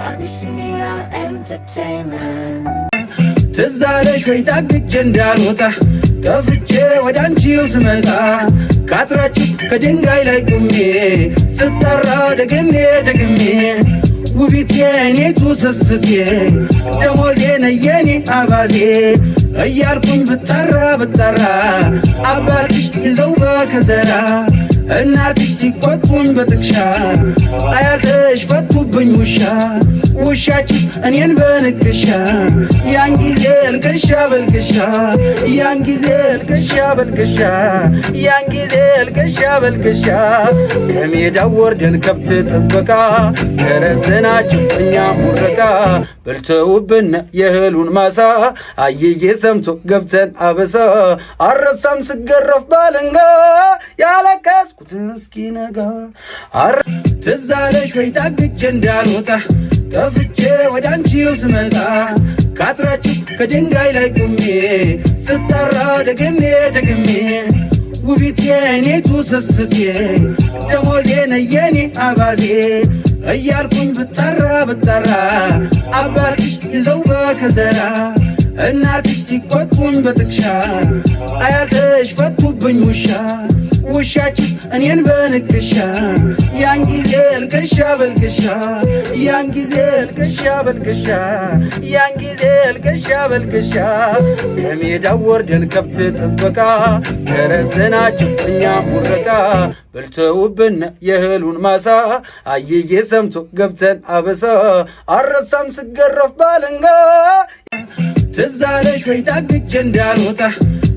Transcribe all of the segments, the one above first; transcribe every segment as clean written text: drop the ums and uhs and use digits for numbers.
Abyssinia Entertainment. ትዝ አለሽ ወይ ታግጄ እንዳልወጣ ጠፍቼ ወደ አንቺው ስመጣ፣ ካጥራችሁ ከድንጋይ ላይ ቁሜ ስጠራ ደግሜ ደግሜ፣ ውቢቴ እኔቱ ስስቴ ደሞዜ ነየኔ አባዜ እያልኩኝ ብጠራ ብጠራ፣ አባትሽ ይዘው በከዘራ፣ እናትሽ ሲቆጡኝ በጥቅሻ፣ አያትሽ ፈቱብኝ ውሻ፣ ውሻችን እኔን በንክሻ። ያን ጊዜ እልቅሻ በልቅሻ፣ ያን ጊዜ እልቅሻ በልቅሻ፣ ያን ጊዜ እልቅሻ በልቅሻ። ከሜዳው ወርደን ከብት ጥበቃ ረስተናቸው እኛም ሙረቃ በልተውብን የእህሉን ማሳ፣ አየዬ ሰምቶ ገብተን አበሳ። አረሳም ስገረፍ ባለንጋ ያለቀስኩትን እስኪነጋ። ትዝ አለሽ ወይ ታግጄ እንዳልወጣ ጠፍቼ ወደ አንቺው ስመጣ፣ ካጥራችሁ ከድንጋይ ላይ ቁሜ ስጠራ ደግሜ ደግሜ፣ ውቢቴ እኔቱ ስስቴ ደሞዜ ነየኔ አባዜ እያልኩኝ ብጠራ ብጠራ፣ አባትሽ ይዘው በከዘራ፣ እናትሽ ሲቆጡኝ በጥቅሻ፣ አያትሽ ፈቱብኝ ውሻ፣ ውሻችን እኔን በንክሻ። ያን ጊዜ እልቅሻ በልቅሻ፣ ያን ጊዜ እልቅሻ በልቅሻ፣ ያን ጊዜ እልቅሻ በልቅሻ። ከሜዳው ወርደን ከብት ጥበቃ ረስተናቸው እኛም ሙረቃ በልተውብን የእህሉን ማሳ፣ አየዬ ሰምቶ ገብተን አበሳ። አረሳም ስገረፍ ባለንጋ። ትዝ አለሽ ወይ ታግጄ እንዳልወጣ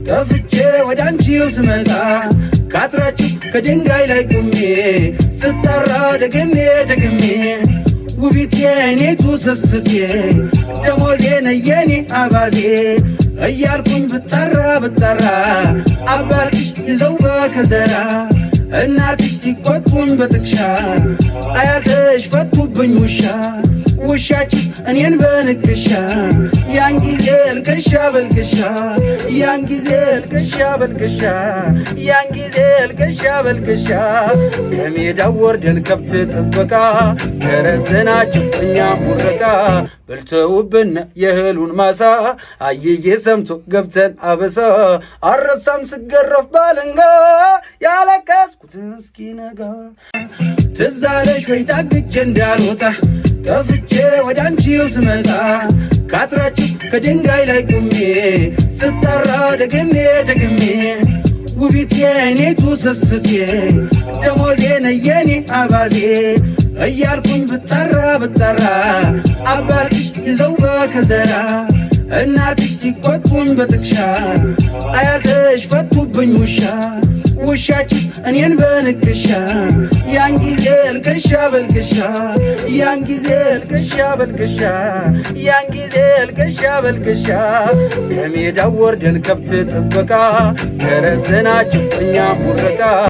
ጠፍቼ ወደ አንቺው ስመጣ፣ ካጥራችሁ ከድንጋይ ላይ ቁሜ ስጠራ ደግሜ ደግሜ፣ ውቢቴ እኔቱ ስስቴ ደሞዜ ነየኔ አባዜ እያልኩኝ ብጠራ ብጠራ፣ አባትሽ ይዘው በከዘራ፣ እናትሽ ሲቆጡኝ በጥቅሻ፣ አያትሽ ፈቱብኝ ውሻ፣ ውሻችን እኔን በንክሻ። ያን ጊዜ እልቅሻ በልቅሻ፣ ያን ጊዜ እልቅሻ በልቅሻ፣ ያን ጊዜ እልቅሻ በልቅሻ። ከሜዳው ወርደን ከብት ጥበቃ ረስተናቸው እኛም ሙረቃ በልተውብን የእህሉን ማሳ፣ አየዬ ሰምቶ ገብተን አበሳ። አረሳም ስገረፍ ባለንጋ ያለቀስኩትን እስኪነጋ። ትዝ አለሽ ወይ ታግጄ እንዳልወጣ ጠፍቼ ወደ አንቺው ስመጣ፣ ካጥራችሁ ከድንጋይ ላይ ቁሜ ስጠራ ደግሜ ደግሜ፣ ውቢቴ እኔቱ ስስቴ ደሞዜ ነየኔ አባዜ እያልኩኝ ብጠራ ብጠራ፣ አባትሽ ይዘው በከዘራ፣ እናትሽ ሲቆጡኝ በጥቅሻ፣ አያትሽ ፈቱብኝ ውሻ፣ ውሻችን እኔን በንክሻ። ያን ጊዜ እልቅሻ በልቅሻ፣ ያን ጊዜ እልቅሻ በልቅሻ፣ ያን ጊዜ እልቅሻ በልቅሻ። ከሜዳው ወርደን ከብት ጥበቃ ረስተናቸው እኛም ሙረቃ።